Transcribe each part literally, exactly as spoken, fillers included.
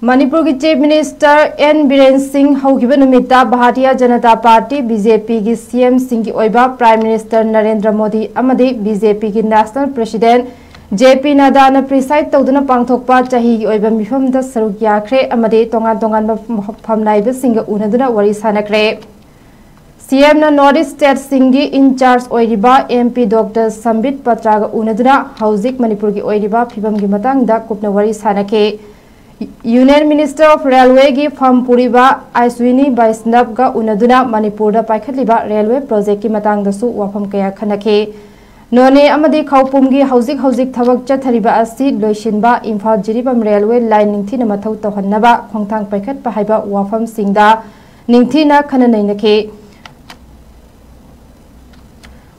ꯃꯅꯤꯄꯨꯔꯒꯤ chief minister and Biren ꯁꯤꯡ ꯍꯧꯈꯤꯕ ꯅꯨꯃꯤꯠꯇ Bharatiya Janata party, B J ꯄꯤꯒꯤ ꯁꯤ ꯑꯦꯝꯁꯤꯡꯒꯤ ꯑꯣꯏꯕ ꯄ꯭ꯔꯥꯏꯝ ꯃꯤꯅꯤꯁꯇꯔ ꯅꯔꯦꯟꯗ꯭ꯔ ꯃꯣꯗꯤ ꯑꯃꯗꯤ ꯕꯤ ꯖꯦ ꯄꯤꯒꯤ ꯅꯦꯁꯅꯦꯜ ꯄ꯭ꯔꯦꯁꯤꯗꯦꯟꯠ ꯖꯦ ꯄꯤ ꯅꯗꯥꯅ ꯄ꯭ꯔꯤꯁꯥꯏꯗ ꯇꯧꯗꯨꯅ ꯄꯥꯡꯊꯣꯛꯄ ꯆꯍꯤꯒꯤ ꯑꯣꯏꯕ ꯃꯤꯐꯝꯗ ꯁꯔꯨꯛ ꯌꯥꯈ꯭ꯔꯦ ꯑꯃꯗꯤ ꯇꯣꯉꯥꯟ ꯇꯣꯉꯥꯟꯕ ꯐꯝ ꯅꯥꯏꯕꯁꯤꯡꯒ ꯎꯅꯗꯨꯅ ꯋꯥꯔꯤ ꯁꯥꯅꯈ꯭ꯔꯦ꯫ ꯁꯤ ꯑꯦꯝꯅ ꯅꯣꯔꯠ ꯏꯁ ꯁ꯭ꯇꯦꯠꯁꯤꯡꯒꯤ ꯏꯟ ꯆꯥꯔꯖ ꯑꯣꯏꯔꯤꯕ ꯑꯦꯝ ꯄꯤ ꯗꯣꯛꯇꯔ ꯁꯝꯕꯤꯠ ꯄꯇ꯭ꯔꯥꯒ ꯎꯅꯗꯨꯅ ꯍꯧꯖꯤꯛ ꯃꯅꯤꯄꯨꯔꯒꯤ ꯑꯣꯏꯔꯤꯕ ꯐꯤꯕꯝꯒꯤ ꯃꯇꯥꯡꯗ ꯀꯨꯞꯅ ꯋꯥꯔꯤ ꯁꯥꯅꯈꯤ꯫ ꯌꯨꯅꯤꯌꯟ ꯃꯤꯅꯤꯁꯇꯔ ꯑꯣꯐ ꯔꯦꯜꯋꯦꯒꯤ ꯐꯝ ꯄꯨꯔꯤꯕ ꯑꯥꯏꯁ꯭ꯋꯤꯅꯤ ꯕꯩꯁꯅꯕꯒ ꯎꯅꯗꯨꯅ ꯃꯅꯤꯄꯨꯔꯗ ꯄꯥꯏꯈꯠꯂꯤꯕ ꯔꯦꯜꯋꯦ ꯄ꯭ꯔꯣꯖꯦꯛꯀꯤ ꯃꯇꯥꯡꯗꯁꯨ ꯋꯥꯐꯝ ꯀꯌꯥ ꯈꯟꯅꯈꯤ꯫ ꯅꯣꯅꯦ ꯑꯃꯗꯤ ꯈꯧꯄꯨꯝꯒꯤ ꯍꯧꯖꯤꯛ ꯍꯧꯖꯤꯛ ꯊꯕꯛ ꯆꯠꯊꯔꯤꯕ ꯑꯁꯤ ꯂꯣꯏꯁꯤꯟꯕ, ꯏꯝꯐꯥꯜ ꯖꯤꯔꯤꯕꯥꯝ ꯔꯦꯜꯋꯦ ꯂꯥꯏꯟ ꯅꯤꯡꯊꯤꯅ ꯃꯊꯧ ꯇꯧꯍꯟꯅꯕ ꯈꯣꯡꯊꯥꯡ ꯄꯥꯏꯈꯠꯄ ꯍꯥꯏꯕ ꯋꯥꯐꯝꯁꯤꯡꯗ ꯅꯤꯡꯊꯤꯅ ꯈꯟꯅ ꯅꯩꯅꯈꯤ꯫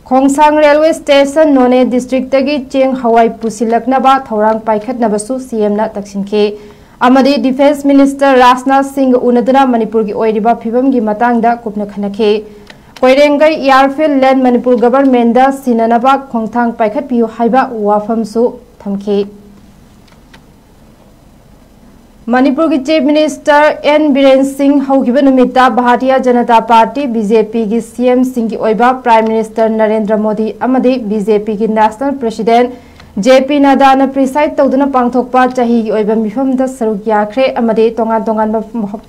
ꯈꯣꯡꯁꯥꯡ ꯔꯦꯜꯋꯦ ꯁ꯭ꯇꯦꯁꯟ ꯅꯣꯅꯦ ꯗꯤꯁꯇ꯭ꯔꯤꯛꯇꯒꯤ ꯆꯦꯡ ꯍꯋꯥꯏ ꯄꯨꯁꯤꯜꯂꯛꯅꯕ ꯊꯧꯔꯥꯡ ꯄꯥꯏꯈꯠꯅꯕꯁꯨ ꯁꯤ ꯑꯦꯝꯅ ꯇꯛꯁꯤꯟꯈꯤ ꯑꯃꯗꯤ ꯗꯤꯐꯦꯟꯁ ꯃꯤꯅꯤꯁꯇꯔ ꯔꯥꯖꯅꯥꯊ ꯁꯤꯡꯒ ꯎꯅꯗꯨꯅ ꯃꯅꯤꯄꯨꯔꯒꯤ ꯑꯣꯏꯔꯤꯕ ꯐꯤꯕꯝꯒꯤ ꯃꯇꯥꯡꯗ ꯀꯨꯞꯅ ꯈꯟꯅꯈꯤ꯫ ꯀꯣꯏꯔꯦꯡꯒꯩ ꯑꯦꯌꯔꯐꯤꯜꯗ ꯂꯦꯟ ꯃꯅꯤꯄꯨꯔ ꯒꯚꯔꯟꯃꯦꯟꯠꯗ ꯁꯤꯟꯅꯅꯕ ꯈꯣꯡꯊꯥꯡ ꯄꯥꯏꯈꯠꯄꯤꯌꯨ ꯍꯥꯏꯕ ꯋꯥꯐꯝꯁꯨ ꯊꯝꯈꯤ꯫ ꯃꯅꯤꯄꯨꯔꯒꯤ ꯆꯤꯐ ꯃꯤꯅꯤꯁꯇꯔ ꯑꯦꯟ ꯕꯤꯔꯦꯟ ꯁꯤꯡ ꯍꯧꯈꯤꯕ ꯅꯨꯃꯤꯠꯇ Bharatiya Janata party, B J ꯄꯤꯒꯤ ꯁꯤ ꯑꯦꯝꯁꯤꯡꯒꯤ ꯑꯣꯏꯕ ꯄ꯭ꯔꯥꯏꯝ ꯃꯤꯅꯤꯁꯇꯔ ꯅꯔꯦꯟꯗ꯭ꯔ ꯃꯣꯗꯤ ꯑꯃꯗꯤ ꯕꯤ ꯖꯦ ꯄꯤꯒꯤ ꯅꯦꯁꯅꯦꯜ ꯄ꯭ꯔꯦꯁꯤꯗꯦꯟꯠ ꯖꯦ ꯄꯤ ꯅꯗꯥꯅ ꯄ꯭ꯔꯤꯁꯥꯏꯗ ꯇꯧꯗꯨꯅ ꯄꯥꯡꯊꯣꯛꯄ ꯆꯍꯤꯒꯤ ꯑꯣꯏꯕ ꯃꯤꯐꯝꯗ ꯁꯔꯨꯛ ꯌꯥꯈ꯭ꯔꯦ ꯑꯃꯗꯤ ꯇꯣꯉꯥꯟ ꯇꯣꯉꯥꯟꯕ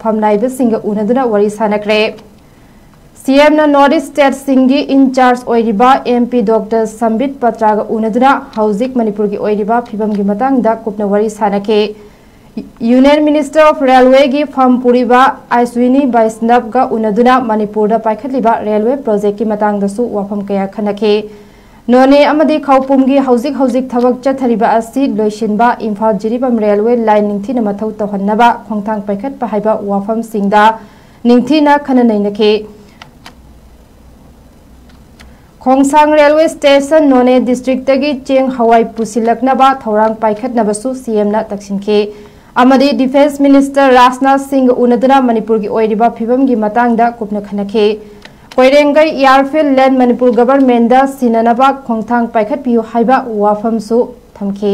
ꯐꯝ ꯅꯥꯏꯕꯁꯤꯡꯒ ꯎꯅꯗꯨꯅ ꯋꯥꯔꯤ ꯁꯥꯅꯈ꯭ꯔꯦ꯫ ꯁꯤ ꯑꯦꯝꯅ ꯅꯣꯔꯠ ꯏꯁ ꯁ꯭ꯇꯦꯠꯁꯤꯡꯒꯤ ꯏꯟ ꯆꯥꯔꯖ ꯑꯣꯏꯔꯤꯕ ꯑꯦꯝ ꯄꯤ ꯗꯣꯛꯇꯔ ꯁꯝꯕꯤꯠ ꯄꯇ꯭ꯔꯥꯒ ꯎꯅꯗꯨꯅ ꯍꯧꯖꯤꯛ ꯃꯅꯤꯄꯨꯔꯒꯤ ꯑꯣꯏꯔꯤꯕ ꯐꯤꯕꯝꯒꯤ ꯃꯇꯥꯡꯗ ꯀꯨꯞꯅ ꯋꯥꯔꯤ ꯁꯥꯅꯈꯤ꯫ ꯌꯨꯅꯤꯌꯟ ꯃꯤꯅꯤꯁꯇꯔ ꯑꯣꯐ ꯔꯦꯜꯋꯦꯒꯤ ꯐꯝ ꯄꯨꯔꯤꯕ ꯑꯥꯏꯁ꯭ꯋꯤꯅꯤ ꯕꯩꯁꯅꯕꯒ ꯎꯅꯗꯨꯅ ꯃꯅꯤꯄꯨꯔꯗ ꯄꯥꯏꯈꯠꯂꯤꯕ ꯔꯦꯜꯋꯦ ꯄ꯭ꯔꯣꯖꯦꯛꯀꯤ ꯃꯇꯥꯡꯗꯁꯨ ꯋꯥꯐꯝ ꯀꯌꯥ ꯈꯟꯅꯈꯤ꯫ ꯅꯣꯅꯦ ꯑꯃꯗꯤ ꯈꯧꯄꯨꯝꯒꯤ ꯍꯧꯖꯤꯛ ꯍꯧꯖꯤꯛ ꯊꯕꯛ ꯆꯠꯊꯔꯤꯕ ꯑꯁꯤ ꯂꯣꯏꯁꯤꯟꯕ, ꯏꯝꯐꯥꯜ ꯖꯤꯔꯤꯕꯥꯝ ꯔꯦꯜꯋꯦ ꯂꯥꯏꯟ ꯅꯤꯡꯊꯤꯅ ꯃꯊꯧ ꯇꯧꯍꯟꯅꯕ ꯈꯣꯡꯊꯥꯡ ꯄꯥꯏꯈꯠꯄ ꯍꯥꯏꯕ ꯋꯥꯐꯝꯁꯤꯡꯗ ꯅꯤꯡꯊꯤꯅ ꯈꯟꯅ ꯅꯩꯅꯈꯤ꯫ ꯈꯣꯡꯁꯥꯡ ꯔꯦꯜꯋꯦ ꯁ꯭ꯇꯦꯁꯟ ꯅꯣꯅꯦ ꯗꯤꯁꯇ꯭ꯔꯤꯛꯇꯒꯤ ꯆꯦꯡ ꯍꯋꯥꯏ ꯄꯨꯁꯤꯜꯂꯛꯅꯕ ꯊꯧꯔꯥꯡ ꯄꯥꯏꯈꯠꯅꯕꯁꯨ ꯁꯤ ꯑꯦꯝꯅ ꯇꯛꯁꯤꯟꯈꯤ ꯑꯃꯗꯤ ꯗꯤꯐꯦꯟꯁ ꯃꯤꯅꯤꯁꯇꯔ ꯔꯥꯖꯅꯥꯊ ꯁꯤꯡꯒ ꯎꯅꯗꯨꯅ ꯃꯅꯤꯄꯨꯔꯒꯤ ꯑꯣꯏꯔꯤꯕ ꯐꯤꯕꯝꯒꯤ ꯃꯇꯥꯡꯗ ꯀꯨꯞꯅ ꯈꯟꯅꯈꯤ꯫ ꯀꯣꯏꯔꯦꯡꯒꯩ ꯑꯦꯌꯔꯐꯤꯜꯗ ꯂꯦꯟ ꯃꯅꯤꯄꯨꯔ ꯒꯚꯔꯟꯃꯦꯟꯠꯗ ꯁꯤꯟꯅꯅꯕ ꯈꯣꯡꯊꯥꯡ ꯄꯥꯏꯈꯠꯄꯤꯌꯨ ꯍꯥꯏꯕ ꯋꯥꯐꯝꯁꯨ ꯊꯝꯈꯤ꯫